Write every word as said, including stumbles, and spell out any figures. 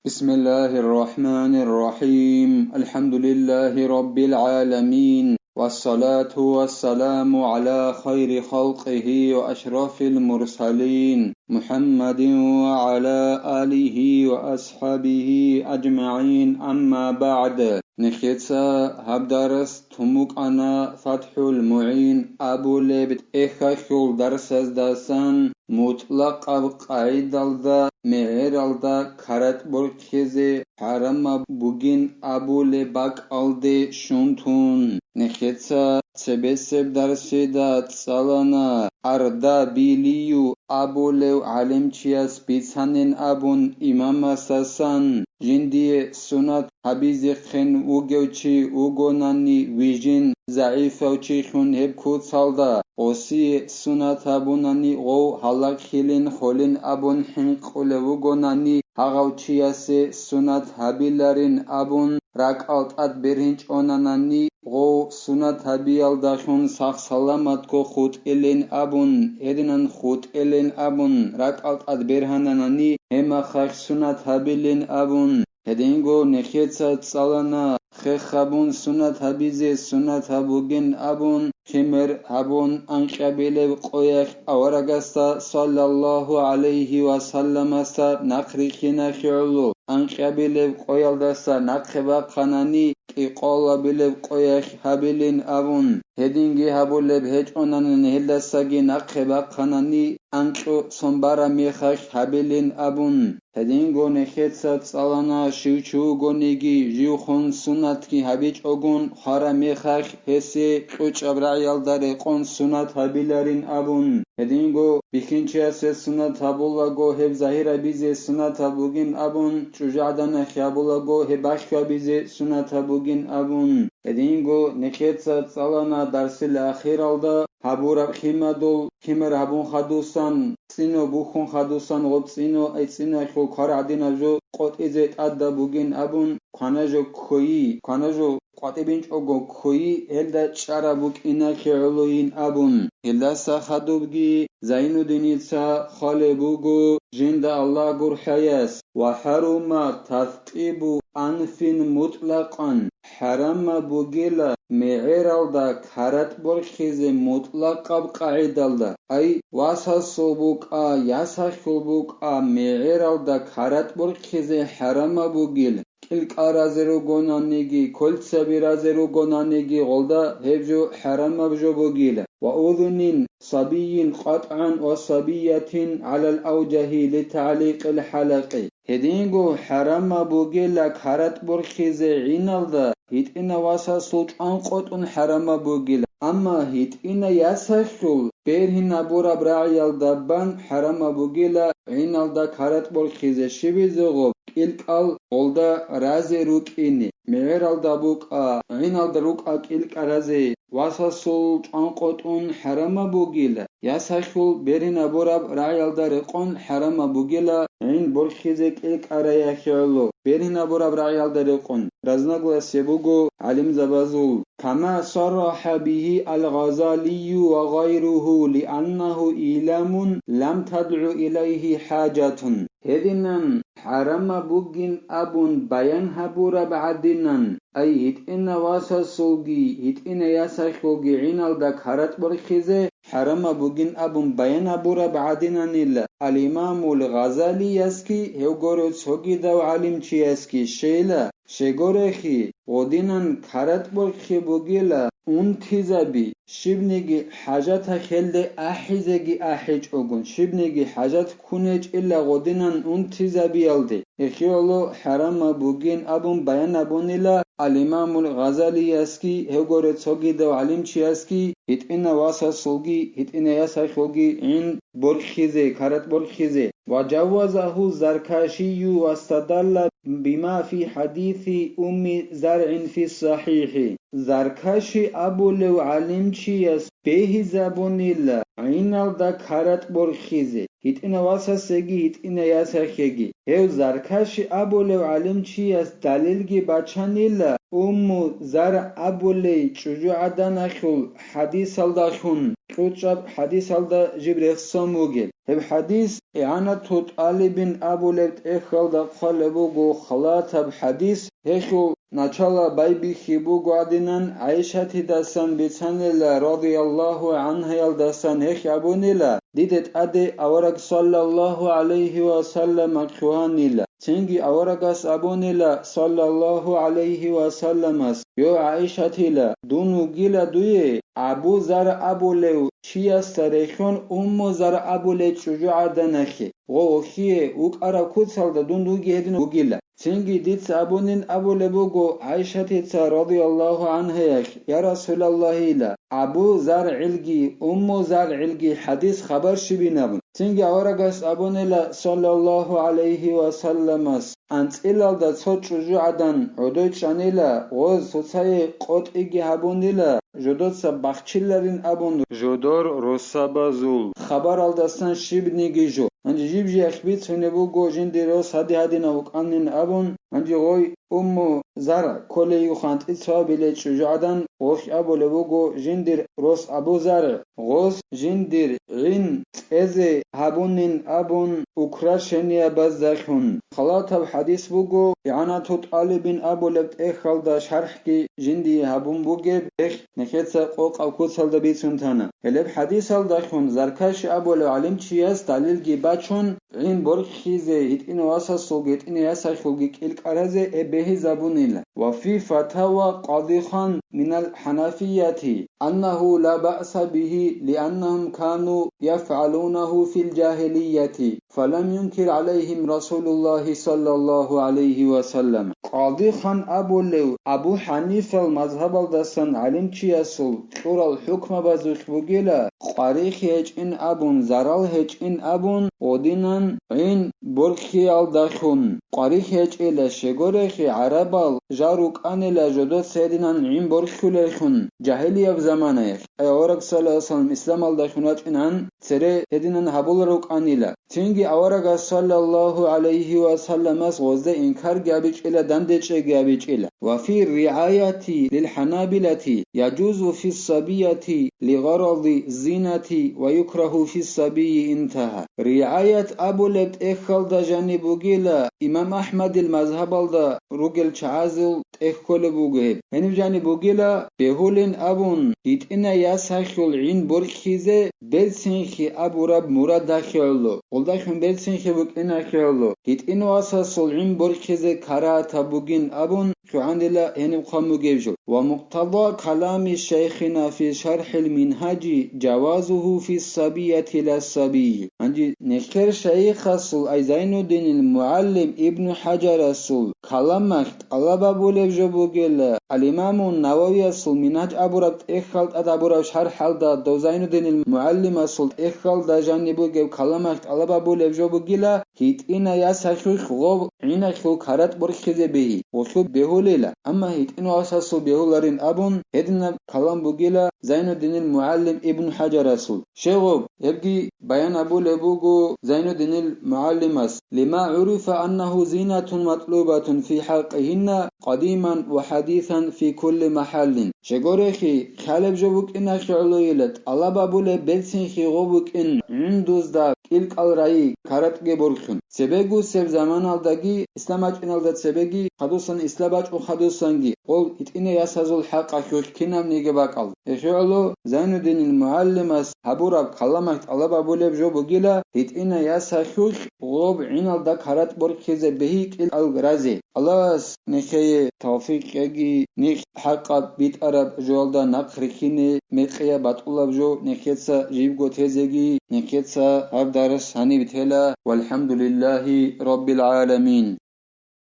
بسم الله الرحمن الرحيم. الحمد لله رب العالمين. والصلاة والسلام على خير خلقه وأشرف المرسلين محمد وعلى آله وأصحابه أجمعين. أما بعد. Нехеца гьаб дарс тумукъана ФатхӀул МугӀин абулеб тӀехьалъул дарсаздасан мутӀлакъаб къагӀидалда мегӀералда каратӀ борхизе хӀарамаб бугин абулеб бакӀалде щун тун. Нехеца цебесеб дарсида цӀалана Ардабилию абулев гӀалимчияс бицанин абун имамасасан, жиндие сунат гьабизехъин вугев чи вугонани вижин, загӀипав чилъун гьеб куцалда, гъосие сунат гьабунани гъов гьалаглъилин холин абун хӀинкъулев вугонани, гьагъав чиясе сунат гьабиларин абун, ракӀал тӀад бергьинчӀонанани, гъов сунат гьабиялдалъун сах-саламатго хутӀилин абун, гьединан хутӀилин абун, ракӀал тӀад бергьананани, гьемахалъ сунат гьабилин абун. Гьединго нехеца цӀалана хех гьабун сунат гьабизе сунат гьабугин абун, химер гьабун анкьабилеб къоялъ аварагасда саллаллагьу гӀалайгьи ва салламасда нахърихьинахье гӀоло, анкьабилеб къоялдаса нахъе бахъанани, кӀикъоялъ абилеб къоялъ гьабилин абун, гьединги гьабулеб гьечӀонани гьелдасаги нахъе бахъанани, анкьго сон бараб мехалъ гьабилин абун. Гьединго нехеца цӀалана, щив чи вугониги, живхун сунатги гьабичӀогун, хвараб мехалъ гьесие кьучӀаб рагӀиялда рекъон сунат гьабиларин абун. Гьединго бихьинчиясе сунат гьабулаго, гьеб загьир гьабизе сунат гьабугин абун, чӀужугӀаданалъ гьабулаго, гьеб балъго гьабизе сунат гьабугин абун. Гьединго нехеца цӀалана дарсил ахиралда гьабураб химадул, химер гьабун хадусан, цӀино бухьун хадусан гъоб цӀино, ай цӀиналъул квар гӀадинаб жо къотӀизе тӀадаб бугин абун, квана жо ккойи, квана жо къватӀибинчӀого ккойи, гьелда чӀараб букӀиналъе гӀолойин абун. Гьелдаса хадубги Зайнуддиница хъвалеб буго, жинда Аллагь гурхӀаяс: «Ва хӀарума таскъибу анфин мутӀлакъан», хӀарамаб бугила мегӀералда каратӀ борхизе мутӀлакъаб къагӀидалда, ай васасул букӀа, ясалъул букӀа, мегӀералда каратӀ борхизе хӀарамаб бугил, кӀилкӀал разе ругонаниги, кольцаби разе ругонаниги, гъолда гьеб жо хӀарамаб жо бугила. Ва удунин сабийин къатӀгӀан ва сабиятин гӀалал авжагьи литагӀликъил хӀалакъи. Гьединго хӀарамаб бугила каратӀ борхизе гӀиналда, гьитӀина васасул чӀван къотӀун хӀарамаб бугила, амма гьитӀина ясалъул бергьинабураб рагӀиялда бан хӀарамаб бугила гӀиналда каратӀ борхизе, щибизе гъоб кӀилкӀал гъолда разе рукӀине, мегӀералда букӀа, гӀиналда рукӀа кӀилкӀал разе, васасул чӀван къотӀун хӀарамаб бугила, ясалъул бергьинабураб рагӀиялда рекъон хӀарамаб бугила гӀин борхизе кӀилкӀараялъе гӀоло, бергьинабураб рагӀиялда рекъон. Разногласие буго гӀалимзабазул. Кама сарраха бигьи ал-Гъазалию ва гъайругьу, лианнагьу иламун лам тадгӀу илайгьи хӀажатун. Гьединан хӀарамаб бугин абун баян гьабураб гӀадинан, ай гьитӀина васасулги, гьитӀина ясалъулги гӀиналда каратӀ борхизе хӀарамаб бугин абун баян гьабураб гӀадинанила, ал-Имамул Гъазалиясги гьев гурев цогидав гӀалимчиясги щейила, щегорехи, гъодинан каратӀ борхи бугила унтизаби, щибниги хӀажатахъелде ахӀизеги ахӀичӀогун, щибниги хӀажат ккун гьечӀила гъодинан унтизабиялде. Эхиялъул хӀарамаб бугин абун баян гьабунила ал-Имамул Гъазалиясги гьев гурев цогидав гӀалимчиясги, гьитӀина васасулги, гьитӀина ясалъулги гӀин борхизе, каратӀ борхизе. Ва жаввазагьу Заркашию вастадалла бима фи хӀадиси Умми ЗаргӀин фи ссахӀихӀи. Заркаши абулев гӀалимчияс бегьизабунила гӀиналда каратӀ борхизе, гьитӀина васасеги гьитӀина ясахъеги. Гьев Заркаши абулев гӀалимчияс далилги бачанила Умму ЗаргӀ абулей чӀужугӀаданалъул хӀадисалдалъун. чӀучӀаб хӀадисалда жиб рехсон вугел. Гьеб хӀадис ИгӀанату тӀалибин абулеб тӀехьалда хъвалеб буго халатаб хӀадис, гьелъул начала байбихьи буго гьадинан, ГӀайшатидасан бицанила, радияллагьу гӀангьаялдасан гьелъ абунила, дида тӀаде авараг саллаллагьу гӀалайгьи ва саллама лъугьанила. Цинги аварагас абунила, саллаллагьу гӀалайгьи ва салламас: «Йо, ГӀайшатила, дун вугила дуе Абу Зар абулев чиясда рехьон Умму Зар абулей чӀужугӀаданахье, гъо, вохьие вукӀараб куцалда дун дуги гьедин вугила». Цинги дица абунин абулеб буго ГӀайшатица, радияллагьу гӀангьаялъ: «Я Расулаллагьила, Абу ЗаргӀилги Умму ЗаргӀилги хӀадис хабар щибин абун». Цинги аварагас абунила, саллаллагьу гӀалайгьи ва салламас: «АнцӀилалда цо чӀужугӀадан гӀодой чӀанила, гъоз цоцае къотӀиги гьабунила, жодоца бахчиларин абун, жодор росабазул хабаралдасан щибниги жо». Гьанже жиб-жиялъ бицунеб буго жиндир рос гьади-гьадинав вукӀанин абун, гьанже гъой Умму Зар кколей юханти цо абилей чӀужугӀадан вохь абулеб буго жиндир рос Абу Зар, гъос жиндир гӀин цӀезе гьабунин абун украшениябаздалъун. Халатаб хӀадис буго, ИгӀанату тӀалибин абулеб тӀехьалда шархӀги жиндие гьабун бугеб, гьелъ нехеца къокъаб куцалда бицун тана. Гьелеб хӀадисалдалъун Заркаши абулев гӀалимчияс далилги бачун, гӀин борхизе гьитӀинав васасулги гьитӀинав ясалъулги кӀил кӀаразе гьеб бегьизабунила. «Ва фи фатава къадихан минал хӀанафияти аннагьу ла баъса бигьи, лианнагьум кану яфгӀалунагьу фил жагьилияти, фалам юнкир гӀалайгьим Расулуллагьи саллаллагьу гӀалайгьи ва саллам». Къадихан абулев Абу ХӀанифал мазгьабалдасан гӀалимчиясул кьурал хӀукмабазулъ бугила, къварихь гьечӀин абун, зарал гьечӀин абун, гъодинан гӀин борхиялдалъун къварихь гьечӀила, щегорехи гӀарабал жал рукӀанила жодоца гьединан гӀин борхьулеллъун жагьилияб заманаялъ. Авараг саллаллагьу гӀалайгьи ва саллам исламалдалъун вачӀинан цере гьединан гьабулел рукӀанила. Цинги аварагас саллаллагьу гӀалайгьи ва салламас гъозда инкарги абичӀила, дандечӀеги абичӀила. «Ва фи ригӀаяти лил хӀанабилати яжузу фи сабияти лигъаради зинати ва юкрагьу фи сабии интагьа». РигӀаят абулеб тӀехьалда жаниб бугила имам АхӀмадил мазгьабалда ругел чагӀазул тӀехь кколеб буго гьеб. Гьениб жаниб бугила, бегьулин абун, гьитӀинай ясалъул гӀин борхьизе берцинхьи абураб мурадалъе гӀоло, гъолдалъун берцинхьи букӀиналъе гӀоло, гьитӀинав васасул гӀин борхьизе карагьатаб бугин абун, лъугӀанила гьениб хъван бугеб жо. «Ва мукътада калами шайхина фи шархӀил мингьажи жавазугьу фи сабияти ла сабий». Гьанже нехер шайихасул, ай Зайнуддинил мугӀаллим Ибну ХӀажарасул каламалъ тӀалаб абулеб жо бугела, ал-Имаму Нававиясул Мингьаж абураб тӀехьал тӀад гьабураб шархӀалда дов Зайнуддинил мугӀаллимасул тӀехьалда жаниб бугеб каламалъ тӀалаб абулеб жо бугила, гьитӀинай ясалъулъ гъоб гӀиналъул каратӀ борхьизе бегьи, гъолъул бегьулила, амма гьитӀинав васасул бегьуларин абун, гьединаб калам бугила Зайнуддинил мугӀаллим Ибну ХӀажарасул. Щегъуб, гьебги баян абулеб буго Зайнуддинил мугӀаллимас: «Лима гӀурифа аннагьу зинатун матлубатун фи хӀакъигьинна къадиман ва хӀадисан фи кулли махӀаллин». Щегорехи, лъалеб жо букӀиналъе гӀолойила, тӀалаб абулеб берцинхьи гъо букӀин гӀундузда кӀилкӀал райи каратӀги борхьун. Цебегусеб заманалдаги, ислам бачӀиналда цебеги, хадусан ислам бачӀун хадусанги, гъол гьитӀинай ясазул хӀакъалъулъ кинабниги бакӀал. Гьелъ гӀоло Зайнуддинил мугӀаллимас гьабураб каламалъ тӀалаб абулеб жо бугила, гьитӀинай ясалъулъ гъоб гӀиналда каратӀ борхьизе бегьи кӀилкӀал разе. Аллагьас нехее тавфикъ кьеги, нилъ хӀакъаб битӀараб жоялда нахъ рихьине мекъияб батӀулаб жо нехеца жибго тезеги, нехеца гьаб дарс гьаниб тела. ВалхӀамдулиллагьи раббил гӀаламин.